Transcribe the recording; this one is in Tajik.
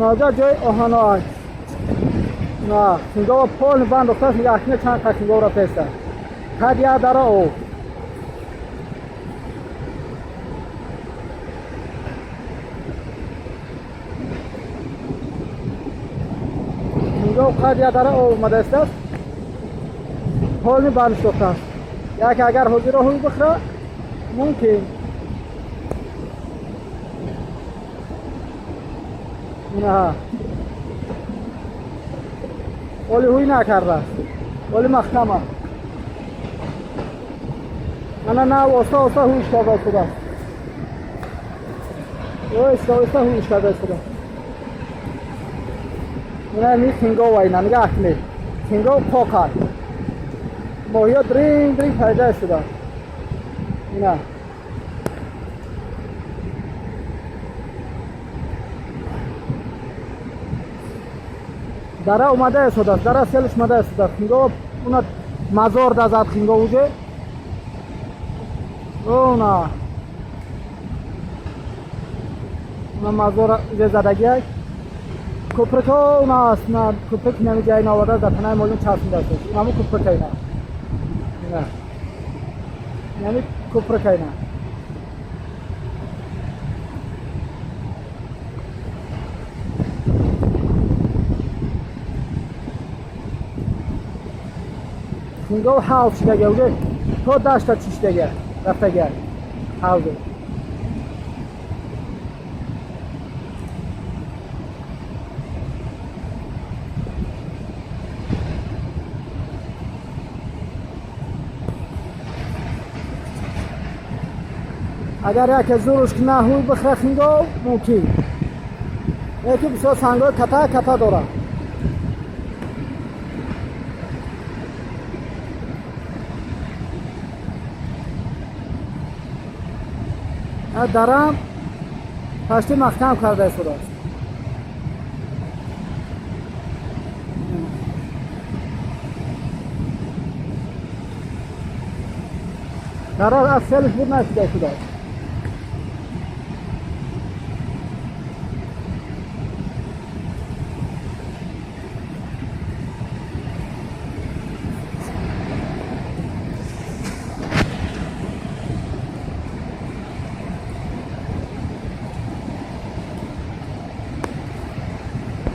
Наҷа ҷои оҳано. На, хингова пол банд охташ яхне чанд қа хингова рафтеста. Кад я дара о. Хингов қад я дара о омадааст. Полни банд сохтааст. Як агар ҳозир ҳуй бихра, мумкин. На. Оли ҳуй накардааст. Оли маҳкама. Ана на оста оста ҳуйш карда истодааст. Оста оста ҳуйш карда истодааст. Ина ми хингова ина нигаҳ кунед. Хингов пок аст. Моҳиё дринг дринг пайда истодааст. Ина. Дара омада истодааст. Дара селш омада истодааст. Хингов уна мазор дазад хингов уже. Уна. Уна мазор уже задагиак. Кӯприкҳо уна аст. На кӯприк нами ҷай навода дар танаи молин часпида аст. Инаму кӯприка ина. Ина. Яъни кӯприка ина. Хингов ҳавз шидага уже то дашта чишдага рафтага ҳавзе. Агар яке зуруш ки наҳуй бихра хингов мумкин. Яке бисёр сангҳои ката ката дорад. Дарам пашти маҳкам карда истодааст. Дара аз селш буд нашида истодааст.